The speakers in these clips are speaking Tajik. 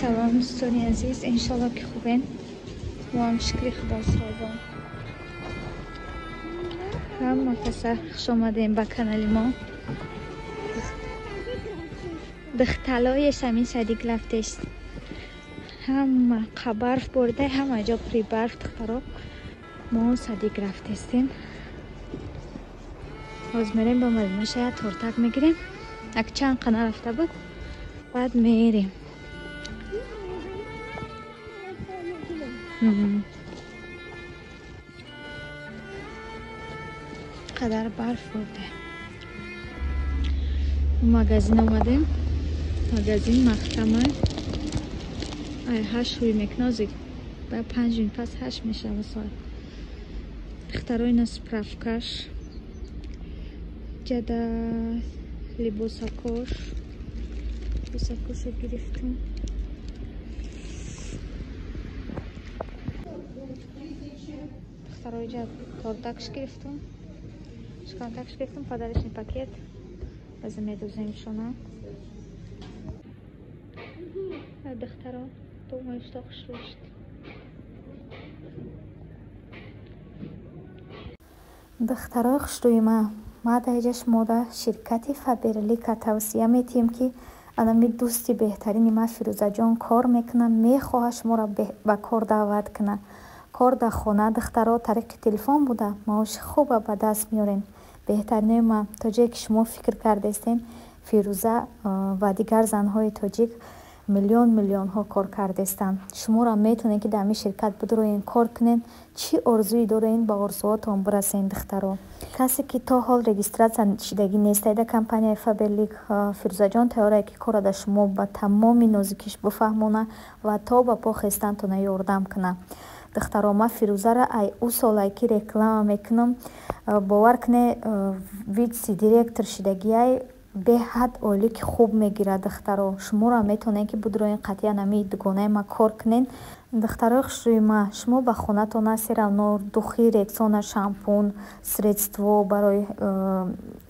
Салом дӯстони азиз, иншолло ки хубен. Моам шукри худо созон. Ҳама каса хуш омадем ба канали мо. Духталои шамин садик лафтест. Ҳама барф борида, ҳама ҷо пури барф духтаро. Мо садик рафтестем. Ҳоз мерем ба Мадина, шояд тортак мегирем. Ак чанд қана рафта буд. Баъд мерем. Қадар барф борда. Магазин омадем. Магазин маҳкама. Ай 8 ҳуй мекнозик. Ба 5 мин пас 8 мешава соат. Духтаро ина справкаш. Ҷада либосакош. Либосакошо гирифтем. Духтаро иҷа тортакш гирифтем. Шоколадакш гирифтем, подарочный пакет. База медозем шона. Духтаро, думаю, что хуш шуд. Духтарои хушрӯи ма, ма дар иҷа шумода ширкати Фаберлика тавсия метиҳем, ки анами дӯсти беҳтарини ма Фирӯзаҷон кор мекунад, мехоҳад шуморо ба кор даъват кунад. Кор дар хона духтаро тариқи телефон буда, маоши хуба ба даст меорем. Беҳтаринои ма, то ҷое ки шумо фикр кардестем, Фирӯза ва дигар занҳои тоҷик миллион миллионҳо кор кардестанд. Шуморо метавонед ки дар ҳамин ширкат бидуроен, кор кунед, чӣ орзуе дорен, ба орзуҳотон бирасен духтаро. Касе ки то ҳол регистратсия шидагӣ нестед дар компанияи Фаберлик, Фирӯзаҷон тайёрае ки корро дар шумо ба тамоми нозукиш бифаҳмона ва то ба по хестантона ёрдам кунад. Духтаро, ман Фирӯзаро ай ӯ солае ки реклама мекунам, бовар кунед, витсе-директор шидагиай беҳад ойлики хуб мегирад духтаро. Шуморо метавонед ки бидуроен қатъиян ҳамин дугонаи ма кор кунед. Духтарои хушрӯи ма, шумо ба хонатон ҳастед, духи, рексона, шампун, средство барои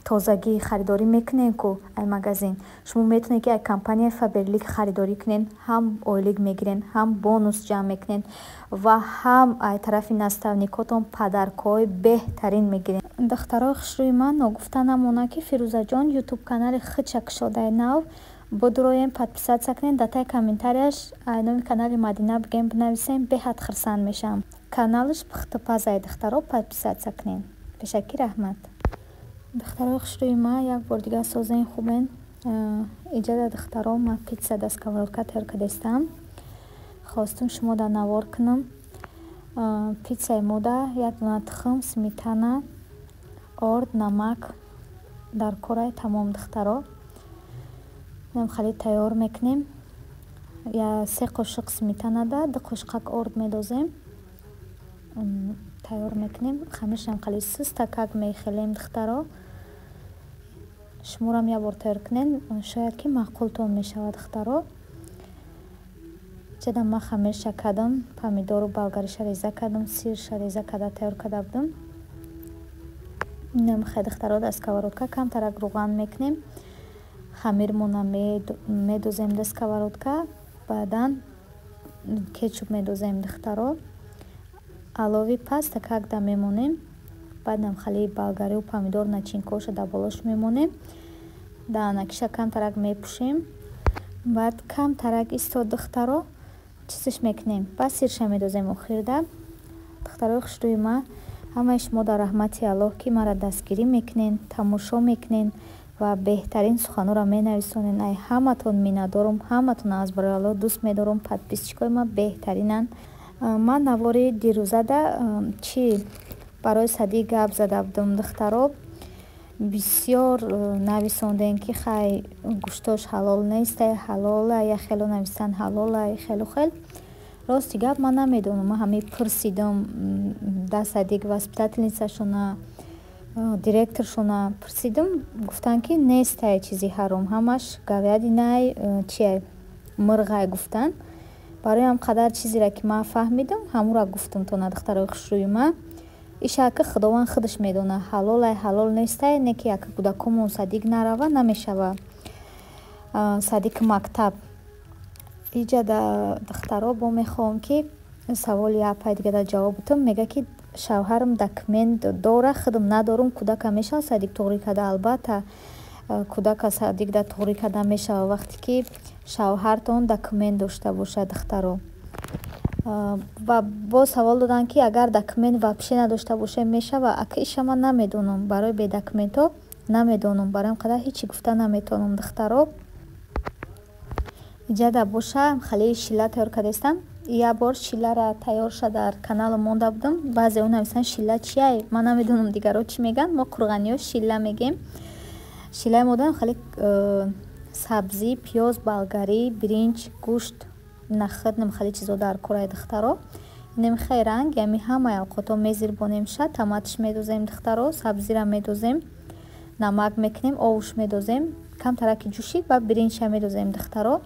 тозагӣ харидорӣ мекунед ку ай магазин. Шумо метавонед ки ай компанияи Фаберлик харидорӣ кунед, ҳам ойлик мегиред, ҳам бонус ҷамъ мекунед ва ҳам ай тарафи наставникотон подаркҳои беҳтарин мегиред. Духтарои хушрӯи ман, ногуфта намонад ки Фирӯзаҷон ютуб канали худша кушодаи нав. Бидуроем, подписатсия кунед, дар таи комментарияш ай номи канали Мадина бигем бинависем, беҳад хурсанд мешавам. Каналаш пухтупаз ай духтаро, подписатсия кунед. Пешакӣ раҳмат. Духтарои хушрӯи ма, як бор дигар созен хубен. Иҷада духтаро ма питса дар сковородка тайёр кардастам. Хостум шумо дар навор кунам. Питсаи мода як дона тухм, сметана, орд, намак дар корай тамом духтаро. Инам хеле тайёр мекунем. Я 3 қошуқ сметана да 2 қошуқак орд медозем. Тайёр мекунем. Хамиршам хеле сустакак мехелем духтаро. Шуморам як бор тайёр кунед, шояд ки маъқултон мешавад духтаро. Ҷада ман хамирша кардам, помидору болгариша реза кардам, сирша реза карда тайёр карда будам. Инам хеле духтаро дар сковородка камтарак рӯған мекунем. Хамирмона медозем дар сковородка, баъдан кетчуп медозем духтаро. Алови паста какда мемонем. Баъдам хеле болгарию помидор начинкоша дар болош мемонем. Даҳанакиша камтарак мепӯшем. Баъд камтарак истод духтаро, чизаш мекунем. Баъд сирша медозем охирда. Духтарои хушрӯи ма, ҳамаи шумо дар раҳмати Аллоҳ ки маро дастгирӣ мекунед, тамошо мекунед ва беҳтарин суханҳоро менависонед. Ай ҳаматон миннатдорум, ҳаматонро аз барои Аллоҳ дӯст медорум. Подписчикои ма беҳтаринанд. Ман навори дирӯзада чӣ барои садӣ гап зада будам духтаро. Бисёр нависондем ки хай гӯштош ҳалол нестай, ҳалола, я хело нависанд ҳалола, хелу хел. Рости гап ман намедонам, ман ҳамаи пурсидам да садик воспитательницашона, директоршона пурсидам, гуфтанд ки нестай чизи ҳаром, ҳамаш говядинай, чиай мурғай гуфтанд. Барои ҳам қадар чизеро ки ман фаҳмидам, ҳамура гуфтам то на духтарои хушрӯи ма. Иша ки Худованд худаш медонад, ҳалолай ҳалол нестай, не ки як кӯдакомон садик нарава намешава. Садики мактаб. Иҷа духтаро бо мехоҳам, ки саволи апай дига дар ҷавоб бутам. Мега, ки шавҳарам документ дора, худам надорум, кӯдака мешавад садик туғрӣ карда? Албатта, кӯдака садик да туғрӣ карда мешавад, вақте ки шавҳартон документ дошта бошад, духтаро. Ва боз савол доданд, ки агар документ вообще надошта бошем, мешава? Ака, иша ман намедонам, барои бедокументҳо намедонам, барои ин қадар ҳечи гуфта наметавонам, духтаро. Иҷада боша хали шила тайёр кардаистам. Як бор шилара тайёрша дар каналам монда будам. Баъзеҳо нависанд, шила чияй, ман намедонам, дигарҳо чӣ мегӯянд, мо қурғаниҳо шила мегӯем. Шилаи модаам хали сабзӣ, пиёз, болгарӣ, биринҷ, гӯшт, нахӯд, хали чизо дар кораи, духтаро. Инамихай ранг, ями ҳамаи авқотҳо мезирбонемша, томатиш медозем, духтаро, сабзира медозем, намак мекунем, овуш медозем, камтара ки ҷӯшид, баъд биринҷша медозем, духтаро.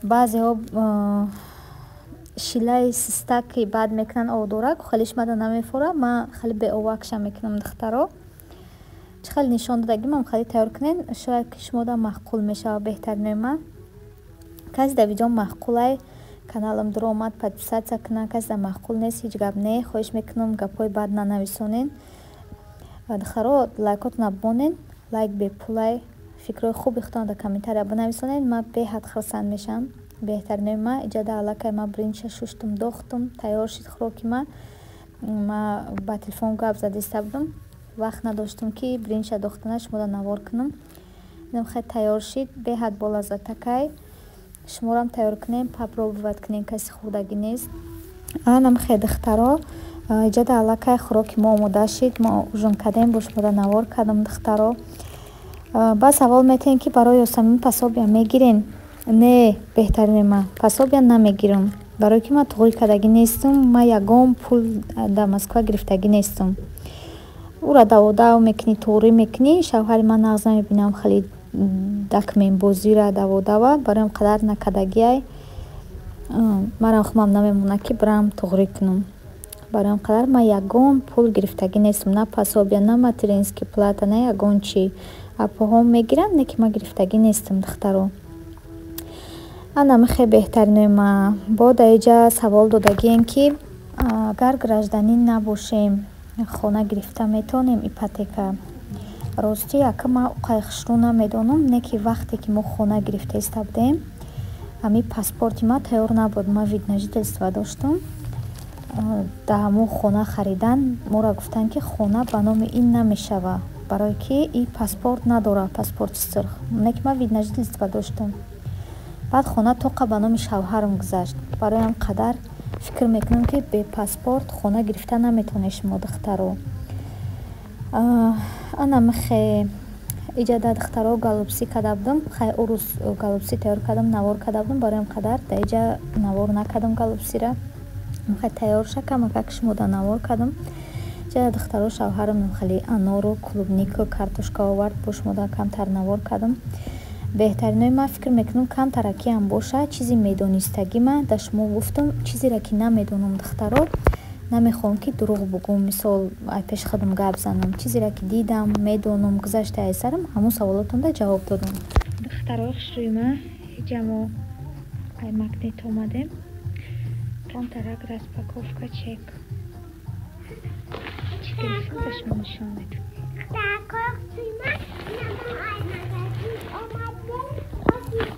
Баъзеҳо шилаи систаки баъд мекунанд, овдорак, халиш мада намефора, ман хеле беовакша мекунам, духтаро. Чӣ хеле нишон додагимам, хеле тайёр кунед, шояд ки шумода маъқул мешавад. Беҳтаринои ман, касе дар видео маъқулай, каналам дуромад, подписаться кунад. Касе дар маъқул нест, ҳеҷ гап не, хоҳиш мекунам, гапҳои бад нанависонед, духтаро. Лайкотона бимонед, лайк бепулай. Фикрҳои хуби худтон дар комментария бинависонед, ман беҳад хурсанд мешавам. Беҳтаринои ман, иҷада аллакай ман биринҷша шуштум, дохтум, тайёр шуд хӯроки ман. Ман ба телефон гап задиста будам, вақт надоштум, ки биринҷша дохтана шуморо навор кунам. Инам хеле тайёр шид, беҳад болаззатакай. Шуморам тайёр кунем, попробовать кунем, каси хӯрдагӣ нест. Анам хе, духтаро, иҷада аллакай хӯроки мо омода шид, мо ужин кардем, бо шуморо навор кардам, духтаро. Баъд савол метиҳем, ки барои Ёсамин пособия мегирен? Не, беҳтарини ман, пособия намегирам, барое ки ман туғрӣ кардагӣ нестам, ман ягон пул дар Москва гирифтагӣ нестам. Ӯра даводав мекунӣ, туғрӣ мекунӣ, шавҳари ман нағз намебинам хеле документбозира, даводава, барои он қадар накардагиай. Манам худам намемонад, ки бирам туғрӣ кунам. Барои он қадар ман ягон пул гирифтагӣ нестам, на пособия, на материнский плата, на ягон чӣ. Апоҳом мегиранд, не ки ман гирифтагӣ нестам, духтаро. Ана михе, беҳтаринои ман, бо дар иҷа савол додагием, ки агар гражданин набошем, хона гирифта метавонем ипотека? Ростӣ, ака, ман уқай хушрӯ намедонам, не ки вақте ки мо хона гирифта иста будем, ҳамин паспорти ман тайёр набуд, ман вид на жительство доштам. Дар ҳамон хона харидан моро гуфтанд, ки хона ба номи ин намешава, барое ки и паспорт надорад, паспорти сурх. Не ки ман вид на жительство доштам. Баъд хона тоқа ба номи шавҳарам гузашт. Барои ҳам қадар фикр мекунам, ки бепаспорт хона гирифта наметавонед шумо, духтаро. Ана михе, иҷада, духтаро, голубцы карда будам. Хай, ӯ рӯз голубцы тайёр кардам, навор карда будам, барои ҳам қадар дар иҷа навор накардам голубцы ра. Хай, тайёр ша, камакак шумода навор кардам. Иҷада, духтаро, шавҳарам хеле анору, клубнику, картошка овард, бо шумода камтар навор кардам. Беҳтаринои ман, фикр мекунам, камтаракиам бошад, чизи медонистагима дар шумо гуфтам. Чизеро ки намедонам, духтаро, намехоҳам, ки дурӯғ бугӯм, мисол, ай пеши худам гап занам. Чизеро ки дидам, медонам, гузашта ай сарам, ҳамон саволотонда ҷавоб додам. Духтарои хушрӯи ман, иҷа мо ай Магнит омадем, камтарак распаковка, чек чӣ гирифтем, ба шумо нишон медиҳам. Духтаракои хушрӯи ман, ина мо ай магазин омадем, нишон додем.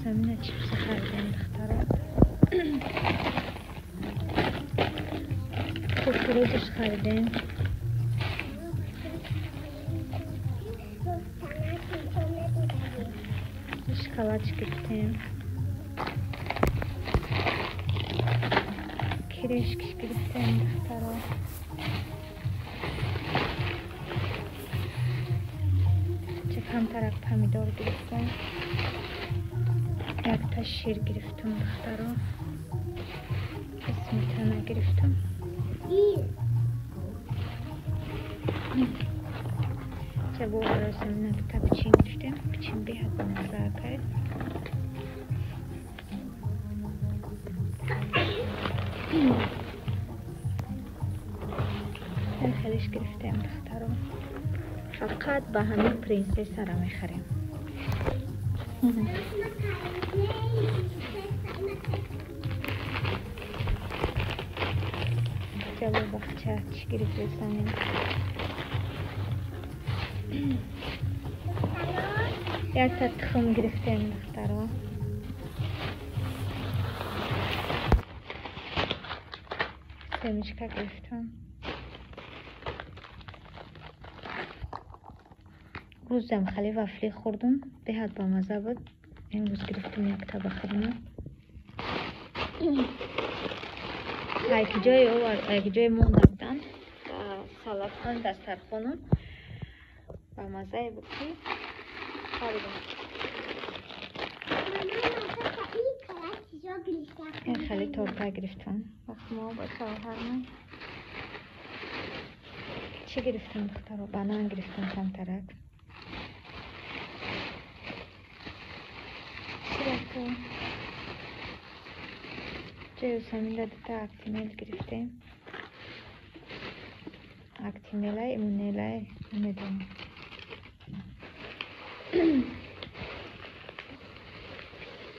Самина чипсы харидем, духтаро, кукурузаш харидем. Шоколадш гирифтем, кирешкиш гирифтем, духтаро. Ча камтарак помидор гирифтем, якта шир гирифтам, духтаро, сметана гирифтам. Ча бо самина печень гирифтем, печень беҳад бамазза акай. Хелеш гирифтем, духтаро. Фақат ба ҳамин принсессара мехарем. Ҷало бахча чӣ гирифтесамин? Якта тухм гирифтем, духтаро. Семечка гирифтам. Рӯзам хеле вафли хӯрдум, беҳад бамаза буд. Имрӯз гирифтем як таба хӯрдум. Ҷои монда буданд салатхон дастархонум, бамазае буд ки харидам. Ин хеле торта гирифтам. Вақт мо ба шавҳармон чӣ гирифтам, духтаро? Банан гирифтам камтарак. Ҷои Усаминда дута Актимел гирифтем. Актимелай, Имунелай, намедонам.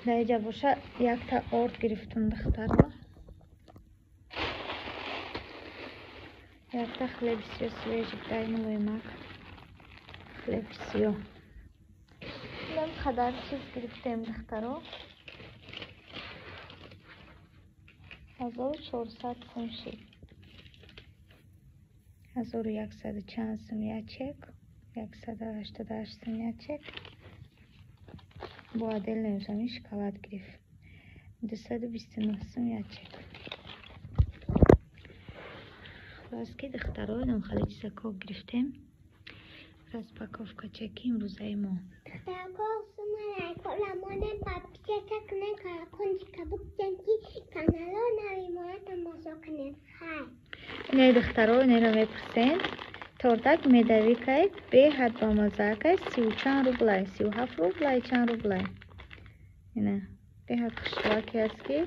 Дар инҷа боша якта орд гирифтам, духтаро. Якта хлеби сиё свежий, дай мулоимак. Хлеби сиё. Инам қадар чиз гирифтем, духтаро. 1400 сум шид. 1100 чанд сум як чек, 188 сум як чек. Бо отдельно замин шоколад гирифт. 229 сум як чек. Хулос ки духтаро, инам хеле чизако гирифтем. Распаковка чеки имрӯзаи мо. Духтарако, сума лайкола монем, подписаться кунем, колокольчика букунем, ки канало нави моро тамошо кунем. Хай. Инаи духтаро, инеро мепурсен. Тортак медовикай, беҳад бамазаакай, сию чанд рублай, 37 рублай, чанд рублай. Ина, беҳад хушрӯаке аст ки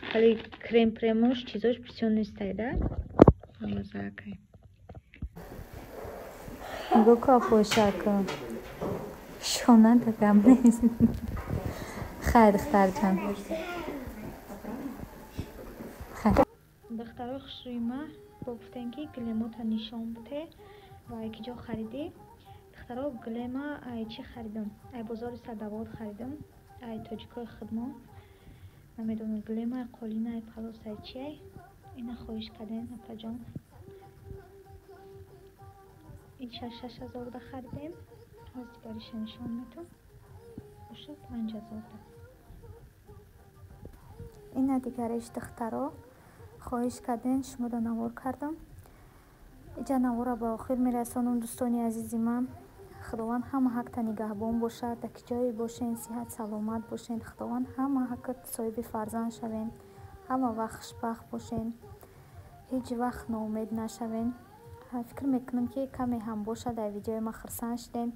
хеле крем-премош чизош бисёр нестай, да? Бамазаакай. Нигоҳ ку апошака. Шона да гап нест. Хайр, духтарҷон. Хайр. Духтарои хушрӯи ма бо гуфтем ки глемота нишон буте ва ки ҷо харидӣ. Духтаро, глема ай чӣ харидам? Ай бозори Садовод харидам, ай тоҷикои худмон. Намедонам глема, ай қолина, ай палос, ай чи ай. Ина хоҳиш кардем, апаҷон. Ин 6000 да харидем. Ҳоз дигариша нишон метам. Боша 5000 да. Ина дигариш, духтаро, хоҳиш кардем, шуморо навор кардам. Иҷа навора ба охир мерасонам, дӯстони азизи ман. Худованд ҳама ҳақта нигаҳбон бошад, дар ки ҷое бошен, сиҳат саломат бошен. Худованд ҳама ҳақат соҳиби фарзанд шавен, ҳама вақт хушбахт бошен, ҳеҷ вақт ноумед нашавен. Фикр мекунам ки каме ҳам бошад дар видеои ма хурсанд шудем.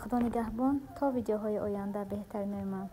Худо нигаҳбон то видеоҳои оянда, беҳтаринои ман.